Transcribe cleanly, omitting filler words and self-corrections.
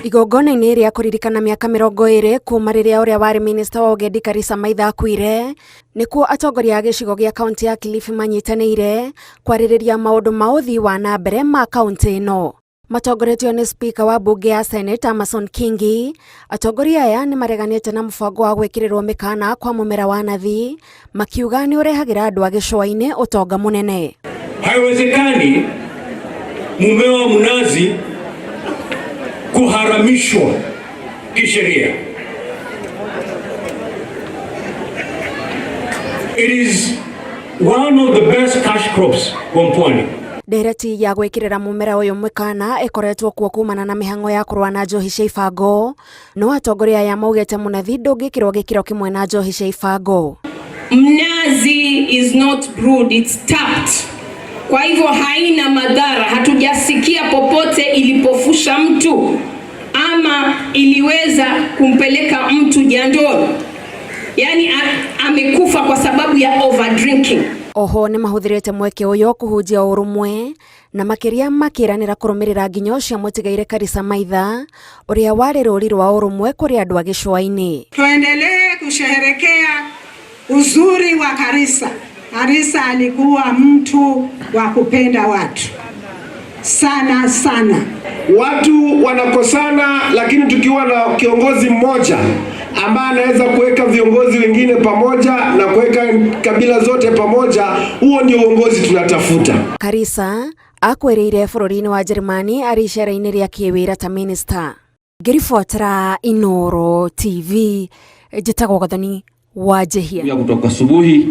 Igongona-inĩ rĩa kũririkana mĩaka 20 kuma rĩrĩa ũrĩa warĩ minista wa ũgendi Karisa Maitha akuire, nĩkuo atongoria a gĩcigo gĩa kaunti ya Kilifi manyitanĩire kwarĩrĩria maũndũ ma ũthii wa na mbere ma kaunti ĩno. Matongoretio nĩ spika wa mbunge ya Senate Amason Kingi, atongoria aya nĩ mareganĩte na mũbango wa gwĩkĩrĩrwo mĩkana kwa mũmera wa nathi, makiuga nĩ ũrehagĩra andũ a gĩcũa-inĩ ũtonga mũnene. Haiwezekani mmea wa mnazi kuharamishwa kisheria. It is one of the best cash crops wa Pwani. Ndereti ya gwĩkĩrĩra mũmera ũyũ mĩkana ĩkoretwo kuo kumana na mĩhang'o ya kũrũa na njohi cia ibango, no atongoria aya maugĩte mũnathi ndũngĩkĩrwo gĩkĩro kĩmwe na njohi cia ibango. Mnazi is not brewed, it's tapped. Kwa hivyo haina madhara, hatujasikia popote ilipofusha mtu ama iliweza kumpeleka mtu jandoni, yaani amekufa kwa sababu ya overdrinking. Oho nĩ mahũthĩrĩte mweke ũyũ kũhunjia ũrũmwe na makĩria makĩranĩra kũrũmĩrĩra nginyo cia mũtigaire Karisa Maitha ũrĩa warĩ rũri rwa ũrũmwe kũrĩ andũ a gĩcũa-inĩ. Tuendelee kusherehekea uzuri wa Karisa. Karisa alikuwa mtu wa kupenda watu sana sana. Watu wanakosana, lakini tukiwa na kiongozi mmoja ambaye anaweza kuweka viongozi wengine pamoja na kuweka kabila zote pamoja, huo ndio uongozi tunatafuta. Karisa akwĩrĩire bũrũri-inĩ wa Jerumani arĩ icera-inĩ rĩa kĩwĩra ta minista. Ngĩribotera Inooro TV, njĩtagwo Gathoni wa Njehia. Ya kutoka asubuhi.